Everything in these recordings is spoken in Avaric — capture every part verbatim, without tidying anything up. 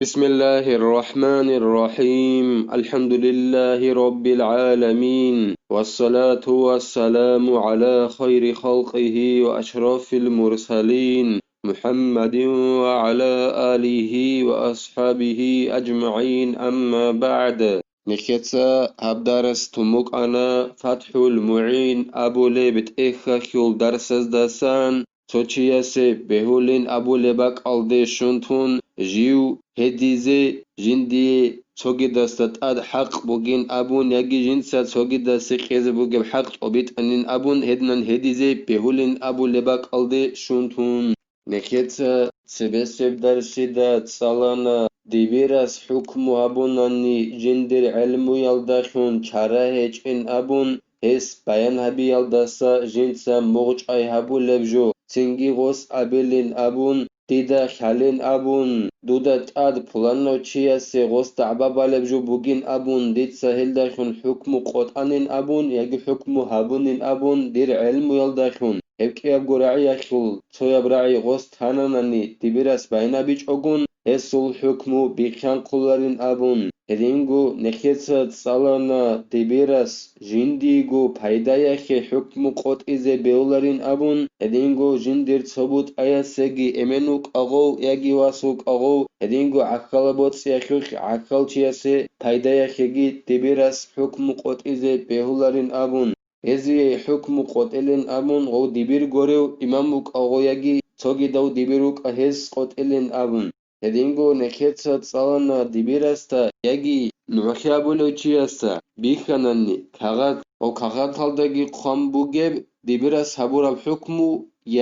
بسم الله الرحمن الرحيم. الحمد لله رب العالمين. والصلاة والسلام على خير خلقه وأشرف المرسلين محمد وعلى آله وأصحابه أجمعين. أما بعد. Нехеца гьаб дарс тумукъана ФатхӀул МугӀин абулеб тӀехьалъул дарсаздасан. Цо чиясе бегьулин абулеб бакӀалде щун тун, жив гьедизе, жиндие цогидасда тӀад хӀакъ бугин абун яги жинца цогидасе кьезе бугеб хӀакъ тӀобитӀанин абун гьединан гьедизе бегьулин абулеб бакӀалде щун тун. Нехеца цебесеб дарсида цӀалана, дибирас хӀукму гьабунани жиндир гӀелмуялдалъун чара гьечӀин абун, гьес баян гьабиялдаса жинца мугъчӀай гьабулеб жо, цинги гъос абилин абун, дида лъалин абун, дуда тӀад пуланав чиясе гъос дагӀба балеб жо бугин абун, дица гьелдалъун хӀукму къотӀанин абун яги хӀукму гьабунин абун дир гӀелмуялдалъун, гьеб кӀиябго рагӀиялъул цояб рагӀи гъос тананани дибирас байнабичӀогун, гьесул хӀукму бихьанхъуларин абун, гьединго нехеца цӀалана дибирас жиндиего пайдаялъе хӀукму къотӀизе бегьуларин абун, гьединго жиндир цо бутӀаясеги эмен вукӀа гъов яги вас вукӀа гъов, гьединго гӀахьалаб боцӀиялъулъ гӀахьалчиясе пайдаялъеги дибирас хӀукму къотӀизе бегьуларин абун, гьезие хӀукму къотӀилин абун гъов дибир горев имам вукӀа гъов яги цогидав дибир вукӀа гьес къотӀилин абун. Гьединго нехеца цӀалана дибирасда яги нугӀлъи абулев чиясда бихьанани кагъат ва кагъаталдаги хъван бугеб дибирас гьабураб хӀукму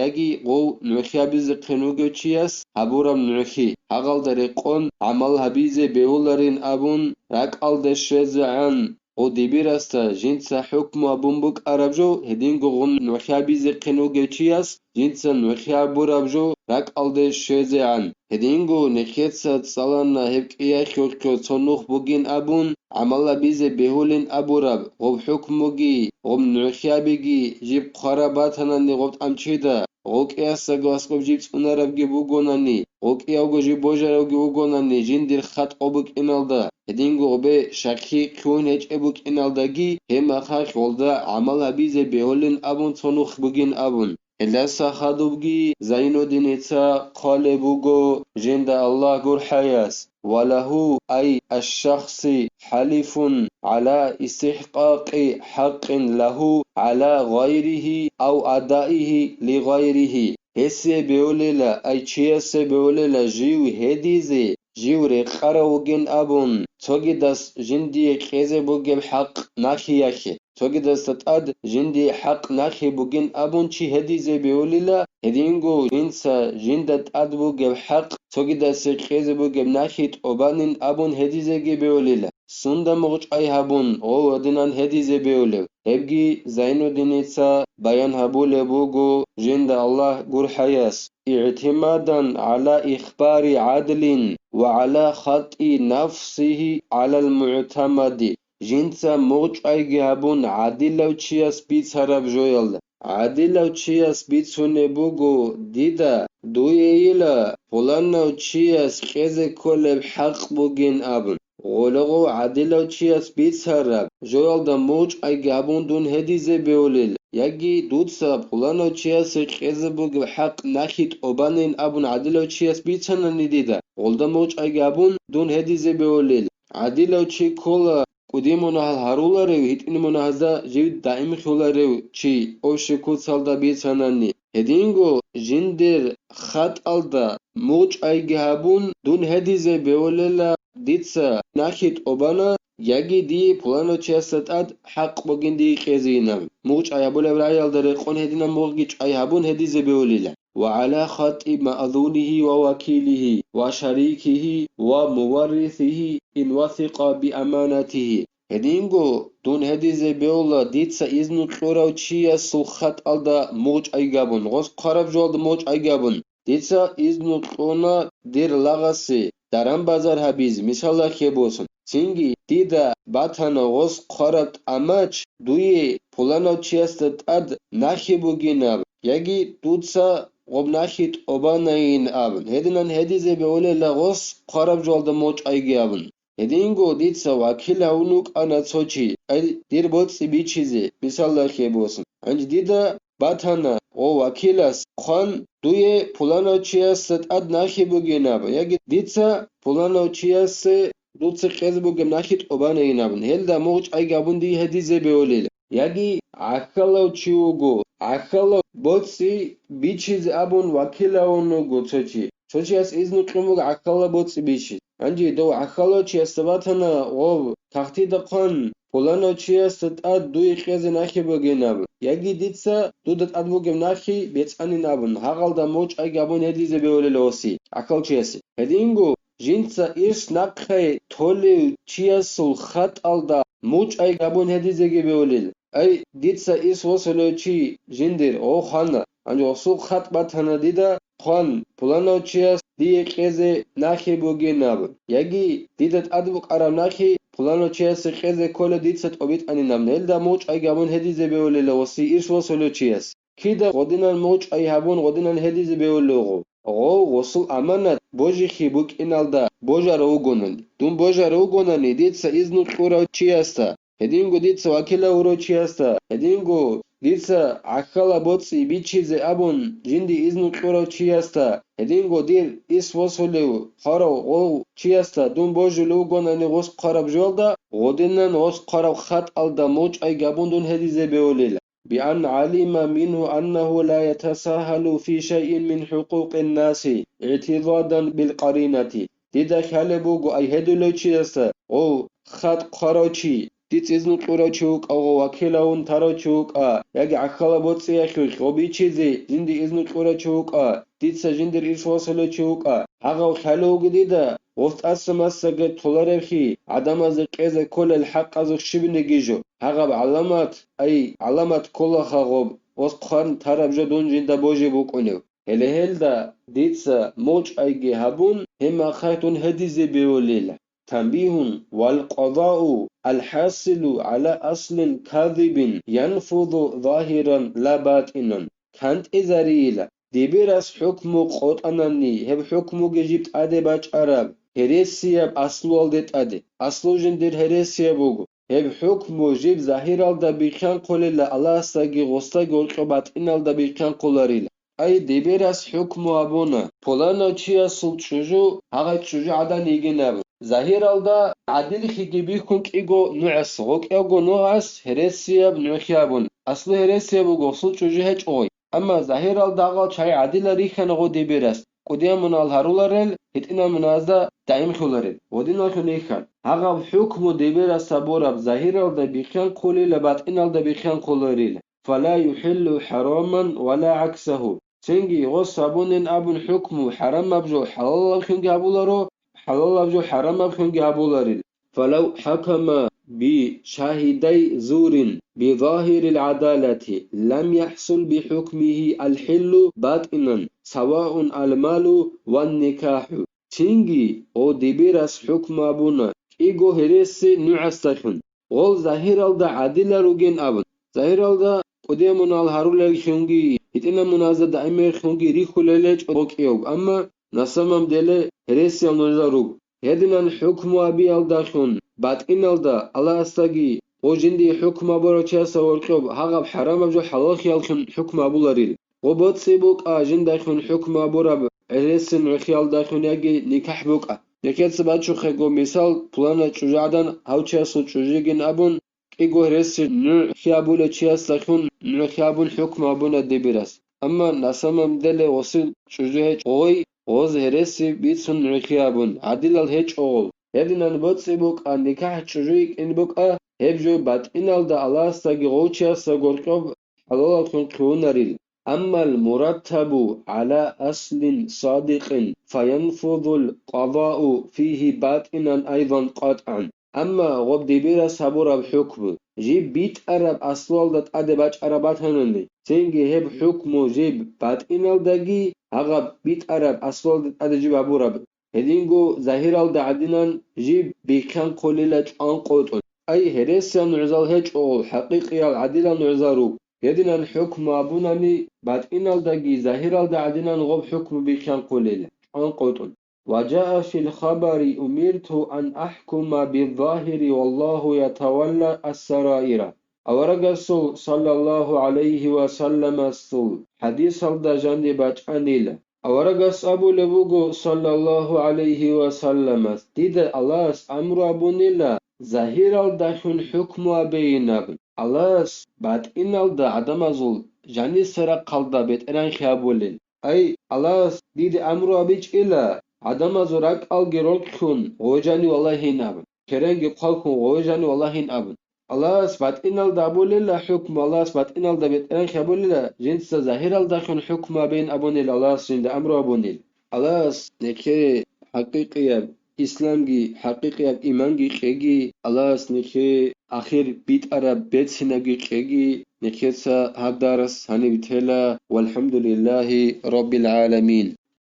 яги гъов нугӀлъи абизехъин вугев чияс гьабураб нугӀлъи, гьагъалда рекъон гӀамал гьабизе бегьуларин абун ракӀалде щвезегӀан. Гъов дибирасда жинца хӀукму гьабун букӀараб жо, гьединго гъов нугӀлъи абизехъин вугев чияс жинца нугӀлъи гьабураб жо ракӀалде щвезегӀан. Гьединго нехеца цӀалана гьеб кӀиялъулъго цо нух бугин абун, гӀамал гьабизе бегьулин абураб гъоб хӀукмуги, гъоб нугӀлъи абиги жиб хъвараб батанани гъоб тӀамчида, гъокӀиясаго аскӀоб жиб цӀунарабги бугонани, гъокӀиявго жиб божаравги вугонани, жиндир хатӀ гъоб букӀиналда, гьединго гъобе щаккиги ккун гьечӀеб букӀиналдаги, гьеб мехалъ гъолда гӀамал гьабизе бегьулин абун цо нух бугин абун. Гьелдаса хадубги Зайнуддиница хъвалеб буго жинда Аллагь гурхӀаяс: «Ва лагьу, ай аш-шахси, хӀалифун гӀала истихӀкъакъи хӀакъин лагьу гӀала гъайригьи ав адаигьи ли гъайригьи». Гьесие бегьулила, ай чиясе бегьулила жив гьедизе, жив рекъарав вугин абун, цогидас жиндие кьезе бугеб хӀакъ нахиялъе, цогидасда тӀад жиндие хӀакъ нахи бугин абун чи гьедизе бегьулила, гьединго жинца жинда тӀад бугеб хӀакъ, цогидасе кьезе бугеб нахи тӀобанин абун гьедизеги бегьулила. Сунда мугъчӀай гьабун, гъов гьадинан гьедизе бегьулев? Гьебги Зайнуддиница баян гьабулеб буго жинда Аллагь гурхӀаяс: «ИгӀтимадан гӀала ихбари гӀадлин ва гӀала хатӀи нафсигьи гӀалал мугӀтамади». Жинца мугъчӀайги гьабун гӀадилав чияс бицараб жоялда. ГӀадилав чияс бицунеб буго дида, дуейила пуланав чияс кьезе кколеб хӀакъ бугин абун. Гъолагъов гӀадилав чияс бицараб жоялда мугъчӀайги гьабун дун гьедизе бегьулел, яги дуца пуланав чиясе кьезе бугеб хӀакъ нахи тӀобанин абун гӀадилав чияс бицанани дида, гъолда мугъчӀайги гьабун дун гьедизе бегьулел. ГӀадилав чи ккола кӀудияв мунагьал гьаруларев, гьитӀинав мунагьазда жив даимлъуларев чи, общий куцалда бицанани. Гьединго жиндир хатӀалда мугъчӀайги гьабун, дун гьедизе бегьулела, дица нахи тӀобана, яги дие пуланав чиясда тӀад хӀакъ бугин дие кьезейилан. МугъчӀай гьабулеб рагӀиялда рекъон гьединаб мугъги чӀай гьабун гьедизе бегьулила. «Ва гӀала хатӀи маъзунигьи ва вакилигьи ва шарикигьи ва муваррисигьи ин васикъа би аманатигьи». Гьединго дун гьедизе бегьула дица изну кьурав чиясул хатӀалда мугъчӀай гьабун, гъос хъвараб жоялда мугъчӀай гьабун. Дица изну кьуна дир лагъасе даран-базар гьабизе, мисалалъе босун. Цинги дида батана гъос хъвараб тӀамач дуе пуланав чиясда тӀад нахи бугинаб, яги дуца гъоб нахи тӀобанайин абун, гьединан гьедизе бевулела гъос хъвараб жоялда мочӀайги абун. Гьединго дица вакил гьавун вукӀана цо чи, ай, дир боцӀи бичизе, мисалда хеб босун. Гьанже дида батана гъо вакилас хъван, дуе пуланав чиясда тӀад нахи бугинаб, яги дица пуланав чиясе дуца кьезе бугеб нахи тӀобанайин абун, гьелда мугъчӀайги абун дие гьедизе бевулел. Яги гӀахьалав чи вуго, гӀахьалав боцӀи бичизе абун вакил гьавун вуго цо чи. Цо чияс изну кьун буго гӀахьалав боцӀи бичизе. Гьанже дов гӀахьалав чиясда батана гъов тахтида хъван, пуланав чиясда тӀад дуе кьезе нахи бугин абун, яги дица дуда тӀад бугеб нахи бецӀанин абун, гьагъалда мочӀайги абун гьедизе бевулел гъоси, гӀахьалчиясе. Гьединго жинца ирс нахъе толев чиясул хатӀалда мочӀайги абун гьедизеги бевулел. Ай, дица ирс восулев чи жиндир гъов хвана, гьанже гъосул хатӀ батана дида, хъван, пуланав чияс дие кьезе нахи бугин абун, яги дида тӀад букӀараб нахи пуланав чиясе кьезе ккола дица тӀобитӀанин абун, гьелда мочӀайги абун гьедизе бевулела гъоси ирс восулев чияс. Кида гъодинан мочӀай гьабун гъодинан гьедизе бевулел гъов? Гъов гъосул аманат божихьи букӀиналда божарав вугонани. Дун божарав вугонани дица изну кьурав чиясда, гьединго дица вакилав гьурав чиясда, гьединго дица гӀахьалаб боцӀи бичизе абун жинди изну кьурав чиясда, гьединго дир ирс восулев хварав гъов чиясда дун божулев вугонани гъос хъвараб жоялда, гъодинан гъос хъвараб хатӀалда мочӀайги абун дун гьедизе бевулел. بأن علم منه أنه لا يتساهل في شيء من حقوق الناس اعتضادا بالقرينة. Дида хъалеб буго, ай гьедулев чиясда, гъов хатӀ хъварав чи, дица изну кьурав чи вукӀа, гъов вакилавун тарав чи вукӀа, яги гӀахьалаб боцӀиялъулъ гъов бичизе жинди изну кьурав чи вукӀа, дица жиндир ирс восулев чи вукӀа, гьагъав хъалев вуго дида, гъов тӀаса-масаги толаревхъи, гӀадамазда кьезе кколел хӀакъазул щибниги жо. Гьагъаб гӀаламат, ай, гӀаламат кколаха гъоб, гъос хъван тараб жо дун жинда божи букӀунев. Гьеле гьелда дица мочӀайги гьабун, гьеб мехалъ дун гьедизе бевулел. تنبيه: والقضاء الحاصل على أصل كاذب ينفذ ظاهرا لا باطنا. КантӀизарийила, дибирас хӀукму къотӀанани, гьеб хӀукмуги жиб тӀаде бачӀараб гьересияб аслуялде тӀаде. Аслу жиндир гьересияб буго. Гьеб хӀукму жиб загьиралда бихьанхъулила, Аллагьасдаги гъосдаги гьоркьоб батӀиналда бихьанхъуларила. Ай, дибирас хӀукму гьабуна, пуланав чиясул чӀужу гьагъай чӀужугӀадан йигин абун. Загьиралда гӀадиллъиги бихьун кӀиго нугӀас, гъокӀелго нугӀас гьересияб нугӀлъи гьабун. Аслу гьересияб буго, гъосул чӀужу гьечӀо гъой. Амма загьиралда гьагъал чагӀи гӀадилал рихьана гъо дибирас, кӀудиял мунагьал гьаруларел, гьитӀинал мунагьазда даимлъуларел. Гъодиналъун рихьан. Гьагъаб хӀукму дибирас гьабураб загьиралда бихьанхъулила, батӀиналда бихьанхъуларила. فلا يحل حراما ولا عكسه. Цинги гъос гьабунин абун хӀукму хӀарамаб жо хӀалалаллъунги гьабуларо, хӀалалаб жо хӀарамаблъунги гьабуларил. فلو حكم بشاهدي زور بظاهر العدالة لم يحصل بحكمه الحل باطنا سواء المال والنكاح. Цинги гъо дибирас хӀукму гьабуна кӀиго гьереси нугӀасдалъун. Гъол загьиралда гӀадилал ругин абун. Загьиралда кӀудиял мунагьал гьарулеллъунги, гьитӀинал мунагьазда даимеллъунги рихьулел гьечӀо гъо кӀиявго, амма на самом деле гьересиял нужа руго. Гьединан хӀукму гьабиялдалъун батӀиналда Аллагьасдаги гъо жиндие хӀукму гьабурав чиясда гьоркьоб гьагъаб хӀарамаб жо хӀалаллъияллъун хӀукму гьабуларил. Гъо боцӀи букӀа жиндалъун хӀукму гьабураб гьереси нугӀлъиялдалъун яги никахӀ букӀа. Нижеца бачухъего мисал, пуланав чӀужугӀадан гьав чиясул чӀужугин абун, кӀиго гьереси нугӀлъи гьабулев чиясдалъун нугӀлъи гьабун хӀукму гьабуна дибирас. Амма на самом деле гъосул чӀужу гьечӀо гъой, гъоз гьереси бицун нугӀлъи гьабун, гӀадилал гьечӀо гъол. Гьединан боцӀи букӀа, никахӀ чӀужу йикӀин букӀа, гьеб жо батӀиналда Аллагьасдаги гъов чиясда гьоркьоб хӀалалаллъун хъугьунарил. أما المرتب على أصل صادق فينفذ القضاء فيه باطنا أيضا قطعا. Амма гъоб дибирас гьабураб хӀукму, жиб битӀараб аслуялда тӀаде бачӀараб батанани, цинги гьеб хӀукму жиб батӀиналдаги гьагъаб битӀараб аслуялда тӀаде жиб гьабураб, гьединго загьиралда гӀадинан жиб бихьанхъулила чӀванкъотӀун. Ай, гьересиял нугӀзал гьечӀо, хӀакъикъиял гӀадилал нугӀзал руго. Гьединан хӀукму абунани, батӀиналдаги загьиралда гӀадинан гъоб хӀукму бихьанхъулел, чӀванкъотӀун. وجاء في الخبر أمرت أن أحكم بالظاهر والله يتولى السرائر. Аварагасул саллаллагьу гӀалайгьи ва салламасул хӀадисалда жаниб бачӀанила. Аварагас абулеб буго, саллаллагьу гӀалайгьи ва салламас, дида Аллагьас амру абунила, загьиралдалъун хӀукму абейин абун. Аллагьас батӀиналда гӀадамазул жаниса рахъалда бетӀергьанлъи абулел. Ай, Аллагьас диде амру абичӀила, гӀадамазул ракӀалги рокьун, гъожани валагьин абун, керенги хъвалхун, гъожани валагьин абун. Аллагьас батӀиналда абулела хӀукму, Аллагьас батӀиналда бетӀергьанлъи абулела, жинца загьиралдалъун хӀукму абейин абунел Аллагьас жинда амру абунел. Аллагьас нехее хӀакъикъияб исламги, хӀакъикъияб иманги кьеги, Аллагьас нехее ахир битӀараб берцинабги кьеги, нехеца гьаб дарс гьаниб тела, валхӀамдулиллагьи раббил гӀаламин.